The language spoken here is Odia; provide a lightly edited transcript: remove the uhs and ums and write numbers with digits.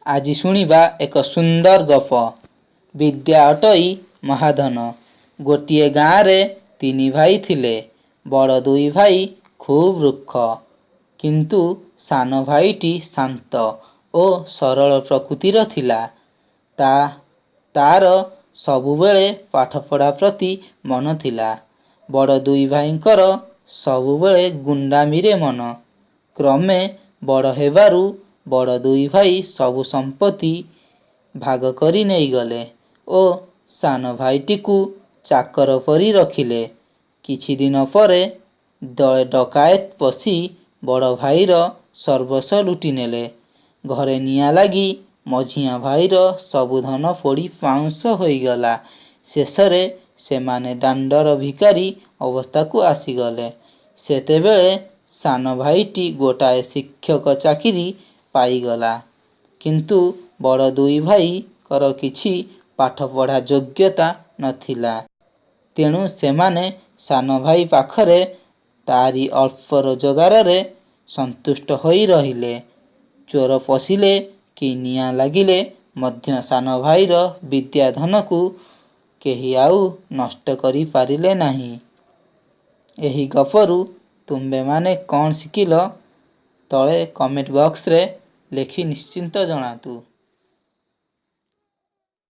ଆଜି ଶୁଣିବା ଏକ ସୁନ୍ଦର ଗପ, ବିଦ୍ୟା ଅଟଇ ମହାଧନ। ଗୋଟିଏ ଗାଁରେ ତିନି ଭାଇ ଥିଲେ। ବଡ଼ ଦୁଇ ଭାଇ ଖୁବ୍ ରୁକ୍ଷ, କିନ୍ତୁ ସାନ ଭାଇଟି ଶାନ୍ତ ଓ ସରଳ ପ୍ରକୃତିର ଥିଲା। ତା'ର ସବୁବେଳେ ପାଠପଢ଼ା ପ୍ରତି ମନ ଥିଲା। ବଡ଼ ଦୁଇ ଭାଇଙ୍କର ସବୁବେଳେ ଗୁଣ୍ଡାମିରେ ମନ। କ୍ରମେ ବଡ଼ ହେବାରୁ ବଡ଼ ଦୁଇ ଭାଇ ସବୁ ସମ୍ପତ୍ତି ଭାଗ କରି ନେଇଗଲେ ଓ ସାନ ଭାଇଟିକୁ ଚାକର ପରି ରଖିଲେ। କିଛିଦିନ ପରେ ଦଳେ ଡକାଏତ ପଶି ବଡ଼ ଭାଇର ସର୍ବସ୍ୱ ଲୁଟିନେଲେ। ଘରେ ନିଆଁ ଲାଗି ମଝିଆଁ ଭାଇର ସବୁ ଧନ ପୋଡ଼ି ପାଉଁଶ ହୋଇଗଲା। ଶେଷରେ ସେମାନେ ଦାଣ୍ଡର ଭିକାରୀ ଅବସ୍ଥାକୁ ଆସିଗଲେ। ସେତେବେଳେ ସାନ ଭାଇଟି ଗୋଟାଏ ଶିକ୍ଷକ ଚାକିରି ପାଇଗଲା। କିନ୍ତୁ ବଡ଼ ଦୁଇ ଭାଇଙ୍କର କିଛି ପାଠପଢ଼ା ଯୋଗ୍ୟତା ନଥିଲା। ତେଣୁ ସେମାନେ ସାନ ଭାଇ ପାଖରେ ତା'ରି ଅଳ୍ପ ରୋଜଗାରରେ ସନ୍ତୁଷ୍ଟ ହୋଇ ରହିଲେ। ଚୋର ପଶିଲେ କି ନିଆଁ ଲାଗିଲେ ମଧ୍ୟ ସାନ ଭାଇର ବିଦ୍ୟାଧନକୁ କେହି ଆଉ ନଷ୍ଟ କରିପାରିଲେ ନାହିଁ। ଏହି ଗପରୁ ତୁମ୍ଭେମାନେ କ'ଣ ଶିଖିଲ, ତଳେ କମେଣ୍ଟ ବକ୍ସରେ ଲେଖି ନିଶ୍ଚିତ ଜଣାନ୍ତୁ।